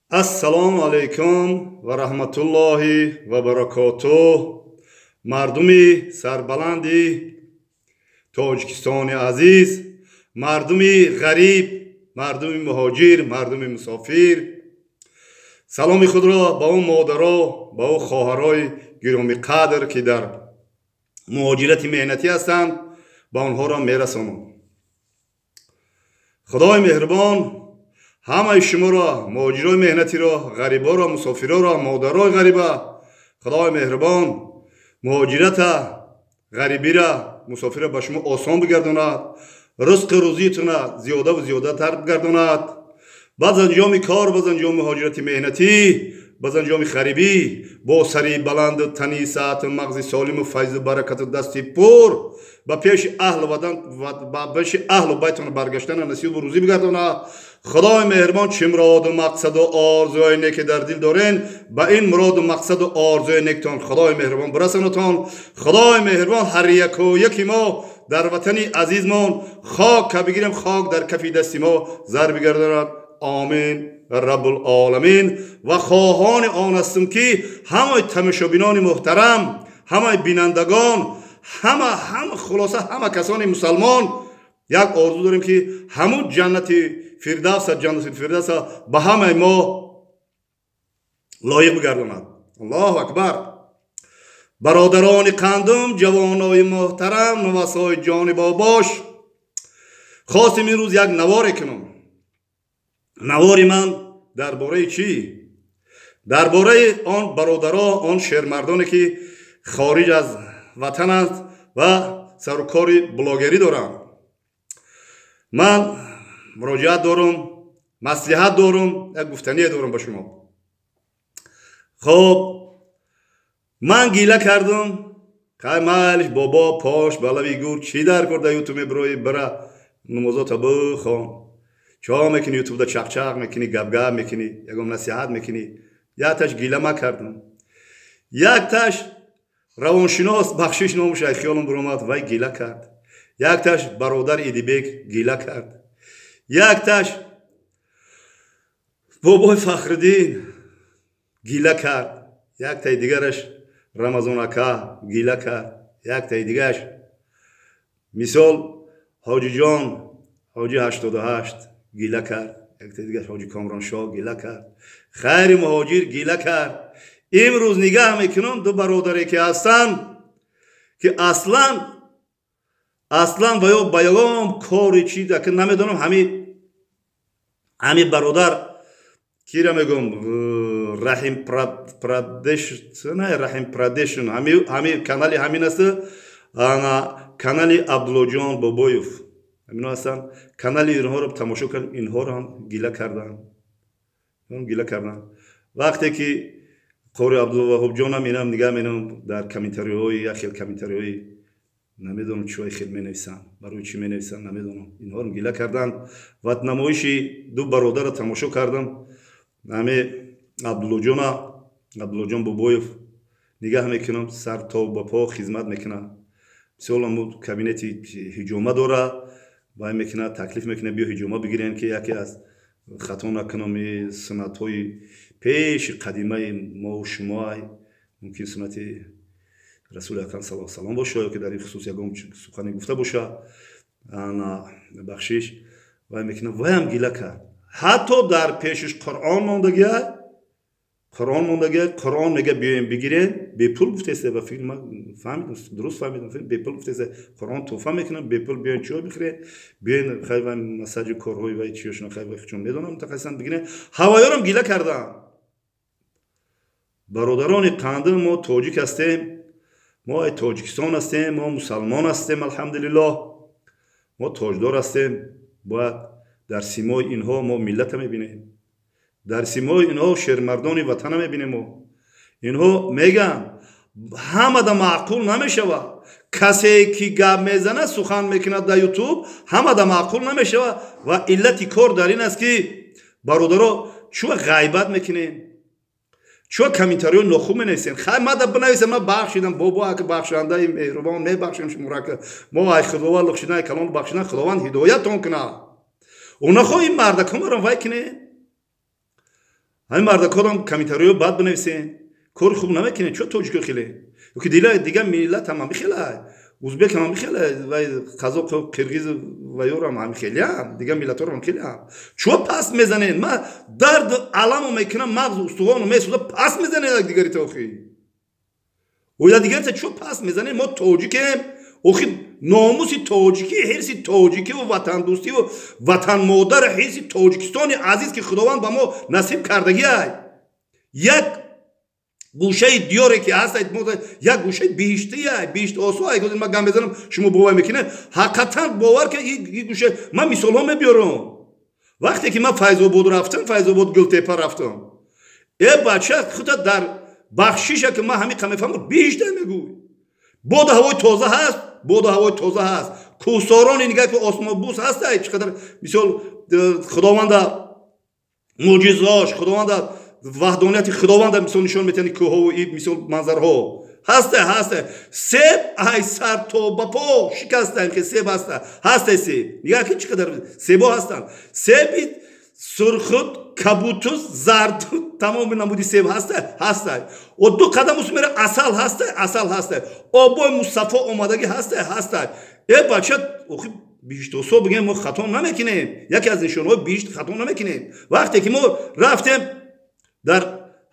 Ассалому алайкум ва раҳматуллоҳи ва баракотуҳ. Мардуми сарбаланди Тоҷикистони азиз, мардуми ғариб, мардуми муҳоҷир, мардуми мусофир, саломи худро ба он модаро, ба он хоҳарои гиромиқадр, ки дар муҳоҷирати меҳнатӣ ҳастанд, ба онҳоро мерасонам. Худои меҳрубон ҳамаи шуморо, муҳоҷирои меҳнатиро, ғариборо, мусофироро, модарои ғариба, Худои меҳрубон муҳоҷирата, ғарибира, мусофира ба шумо осон бигардонад, ризқу рӯзиятона зиёдаву зиёдатар бигардонад. Баъд аз анҷоми кор, баъд аз анҷоми муҳоҷирати меҳнатӣ, баъд аз анҷоми ғарибӣ, бо сари баланду тани саату мағзи солиму файзу баракату дасти пур ба пеши аҳлу ватан, ба пеши аҳлу байтона баргаштана насибу рӯзӣ бигардонад. Худои меҳрубон чӣ муроду мақсаду орзуҳои неке дар дил дорен, ба ин муроду мақсаду орзуи нектон Худои меҳрубон бирасонатон. Худои меҳрубон ҳар яку яки мо дар ватани азизмон хок ка бигирем, хок дар кафи дасти мо зар бигардонад. Омин раббулоламин. Ва хоҳони он ҳастем, ки ҳамаи тамошобинони муҳтарам, ҳамаи бинандагон, ҳама хулоса ҳама касони мусалмон як орзу дорем, ки ҳамун ҷаннати фирдавса, ҷаннати фирдавса ба ҳамаи мо лоиқ бигардонад. Аллоҳу акбар. Бародарони қандум, ҷавонои муҳтарам, нувасои ҷони бобош, хостем ин рӯз як наворе кунам. Навори ман дар бораи чӣ? Дар бораи он бародаро, он шермардоне, ки хориҷ аз ватананд ва сарукори блогерӣ доранд. Ман муроҷиат дорум, маслиҳат дорум, як гуфтание дорум ба шумо. Хоб, ман гила кардум, қай майлиш, бобо, пош ба лави гур, чӣ дар кор да ютуб мебирои, бира намозота бихон, чо мекунӣ ютубда, чақчақ мекунӣ, гапгап мекунӣ, ягон насиҳат мекунӣ? Якташ гила ма кардум, якташ равоншинос, бахшиш, номуш ай хиёлам биромад, вай гила кард, якташ бародар Идибек гила кард, якташ бобои Фахриддин гила кард, яктаи дигараш Рамазон ака гила кард, яктаи дигараш, мисол, Ҳоҷиҷон, ҳоҷи 88 гила кард, яктаи дигараш ҳоҷи Комроншоҳ гила кард, Хайри муҳоҷир гила кард. Имрӯз нигаҳ мекунам, ду бародаре ки ҳастанд, ки аслан ва ё ба ягон кори чи намедонам. Ҳами бародар кира мегӯм, Раҳим Прадеш, не, Раҳим Прадешн, ҳами канали ҳамин аст, ана канали Абдуллоҷон Бобоев, ҳамино ҳастанд. Канали инҳоро тамошо кардем, инҳоро ҳам гила карданд, гила карданд. Вақте ки қори Абдулваҳобҷонам инам нигаҳ менам, дар комментариҳои як хел комментариҳои намедонам чиҳои хел менависанд, барои чӣ менависанд, намедонам. Инҳоро гила карданд. Ва намоиши ду бародарро тамошо кардам. Ҳами Абдуллоҷона, Абдуллоҷон Бобоев, нигаҳ мекунам, сар то ба по хизмат мекунад. Мисол, аму кабинети ҳиҷома дора, вай мекунад, таклиф мекунад, биё ҳиҷома бигирем, ки яке аз, хато накунам, суннатҳои пеши қадимаи мову шумоай, мумкин суннати Расули Акрам сал салом боша ё ки дар ин хусус ягон сухане гуфта боша, бахшиш. Вай мекунад, ваям гила кард. Ҳатто дар пешиш Қуръон мондагия, Қуръон мондагия, Қуръон мега, биёем бигирем, бепул гуфтеста. Ба фикр ман фаҳмидам, дуруст фаҳмидам, бепул гуфтеста, Қуръон тӯҳфа мекунам, бепул биёен, чиё бихӯред, биёен, хай вай масаҷи корҳои вай чиёшона, хай вай чун медонам, мутахассисан, бигирем. Ҳавоёрам гила кардам. Бародарони қандим, мо тоҷик ҳастем, мо ай Тоҷикистон ҳастем, мо мусалмон ҳастем, алҳамдулиллоҳ, мо тоҷдор ҳастем. Бояд дар симои инҳо мо миллата мебинем, дар симои инҳо шермардони ватана мебинем. Мо инҳо мегӯянд, ҳамада маъқул намешавад. Касе ки гап мезанад, сухан мекунад дар Ютуб, ҳамада маъқул намешавад. Ва иллати кор дар ин аст, ки бародаро, чӯ ғайбат мекунем, чӯ комментариҳои нохуб менависем? Хай, мада бинависем, ман бахшидам, бобо ака бахшандаи меҳрубон, мебахшем шуморо. Мо ай Худованд лухшидан, калон бахшидан, Худованд ҳидоятон кунад. Онахо ин мардакомаро вай кинед. Ҳамин мардакорам комментариё бад бинависен, кори хуб намекунед. Чо тоҷико хеле ки дига миллат ҳам ҳами хелай, узбек ҳам ҳами хелай, вай қазоқ, қирғиз ва ёрам ҳами хелиам, дига миллаторам хелиам. Чо пас мезанед? Ма дарду аламо мекунам, мағзу устухону месӯза, пас мезанед якдигарита. Охи, оя дигарита чо пас мезанед? Мо тоҷикем охи, номуси тоҷикӣ, ҳирси тоҷикиву ватандӯстиву ватанмодар, ҳирси Тоҷикистони азиз, ки Худованд ба мо насиб кардагиай, як гӯшаи диёре ки ҳаст, як гӯшаи биҳиштия, биҳишт осо. Ман гам мезанам, шумо бовар мекунед? Ҳақиқатан бовар ки гӯша ман мисолҳо мебиёрам. Вақте ки ман Файзобод рафтам, Файзобод, Гултепа рафтам, э бача, худа дар бахшиша, ки ман ҳамин мефаҳмам, биҳишта мегӯй. Боду ҳавои тоза ҳаст, боду ҳавои тоза ҳаст, кӯҳсорони нигаҳ ки осмонбӯс ҳаста, чӣ қадар мисол Худованда мӯъҷизаош, Худованда ваҳдонияти Худованда мисол нишон метиҳанд кӯҳову и мисол манзарҳо ҳаста, ҳаста. Себ ай сар то ба по шикаста, ки себ ҳаста, ҳаста себ. Нигаҳ ки чӣ қадар себо ҳастанд, себи сурхуд, кабуту, зарду, тамоми намуди себ ҳаста, ҳаста. О ду қадам усу мера, асал ҳаста, асал ҳаста, обои мусаффо омадагӣ ҳаста, ҳаста. Э бача, охи биҳиштосо бигем, мо хато намекунем. Яке аз нишонҳои биҳишт, хато намекунем. Вақте ки мо рафтем, дар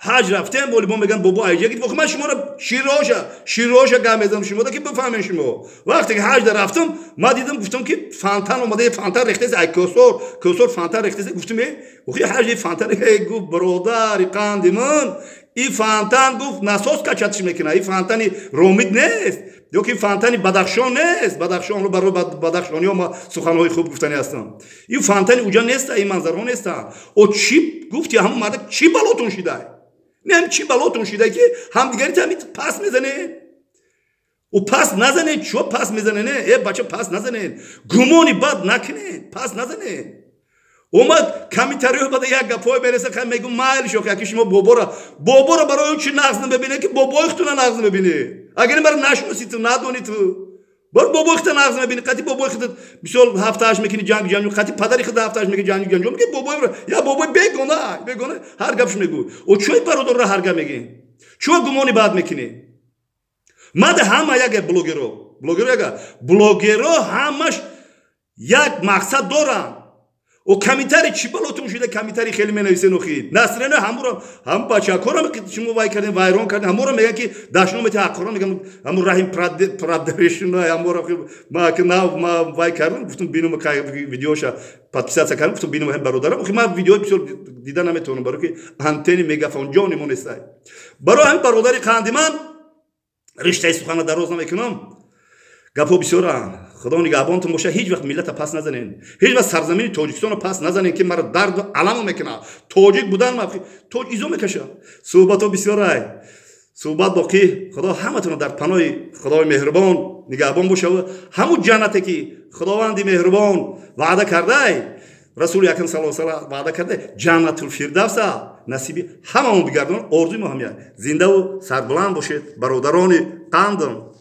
ҳаҷ рафтем, боли мо мегӯянд: «Бобо, айҷа гид». Ман шуморо широша широша гап мезанам шумода, ки бифаҳмем шумо. Вақте ки ҳаҷда рафтам, ман дидам, гуфтам, ки фонтан омада, фонтан рехтест, ай кӯсор кӯсор фонтан рехтест. Гуфтам: «Э, охи ҳаҷ фонтан?» Гуфт: «Бародари қанди ман, и фонтан, гуфт, насос качать ш мекунад. И фонтани Ромид нест ё ки фонтани Бадахшон нест». Бадахшонро, барои бадахшониҳо ма суханҳои хуб гуфтани ҳастам. Ин фонтани уҷа неста, ин манзарҳо нестанд. О чӣ гуфти ҳамон мардак, чӣ балотон шидай? Нем, чӣ балотон шидай, ки ҳамдигари ҳами пас мезанед? О пас назанед, чо пас мезанед? Э бача, пас назанед, гумони бад накунед, пас назанед. Омад комментариҳо бада як гапҳое мереса, ха мегӯ: «Майли шох, яки шумо бобора барои он чи нағз намебинед, ки бобои худтона нағз мебинед. Агар маро нашиносӣ, ту надонӣ, ту бор бобои худта нағз мебинӣ. Қати бобои худат мисол ҳафтааш мекунӣ ҷанг ҷанҷ, қати падари худа ҳафтааш мекунӣ ҷанг ҷанҷ, меги бобои я бобои бегона бегона ҳар гапш мегӯ. О чӯи бародарро ҳар гап мегӣ? Чӯ гумони бад мекунӣ?» Мада ҳама як блогеро яга блогеро ҳамаш як мақсад доранд. О комментарий чӣ балотон шуда? Комментарий хеле менависен. Охи насрена ҳамуро, ҳам бачакорам шумо вай кардем, вайрон кардем. Ҳамуро мегӯян, ки дашно мета, ҳаққоро мегӯям. Ҳаму Раҳим Прадешна ҳамуро ма ма вай кардам, гуфтам бинум видеоша, подписаться кардам, гуфтам бинум ҳам бародарам. Охи ман видеои бисёр дида наметавонам, барои ки антени мегафон ҷони мо нестай. Барои ҳамин, бародари қанди ман, риштаи сухана дароз намекунам, гапҳо бисёранд. Худо нигаҳбонтон боша. Ҳеҷ вақт миллата пас назанен, ҳеҷ вақт сарзамини Тоҷикистонро пас назанен, ки маро дарду аламо мекунад тоҷик будан, тоҷ изо мекашад. Суҳбатҳо бисёрай, суҳбат боқӣ. Худо ҳаматонро дар паноҳи Худои меҳрубон нигаҳбон бошава. Ҳамун ҷаннате, ки Худованди меҳрубон ваъда кардай, Расули Акрам сал салам ваъда кардай, Ҷаннатулфирдавса насиби ҳамамон бигардон. Орзуи мо ҳамия. Зиндаву сарбуланд бошед, бародарони қандам.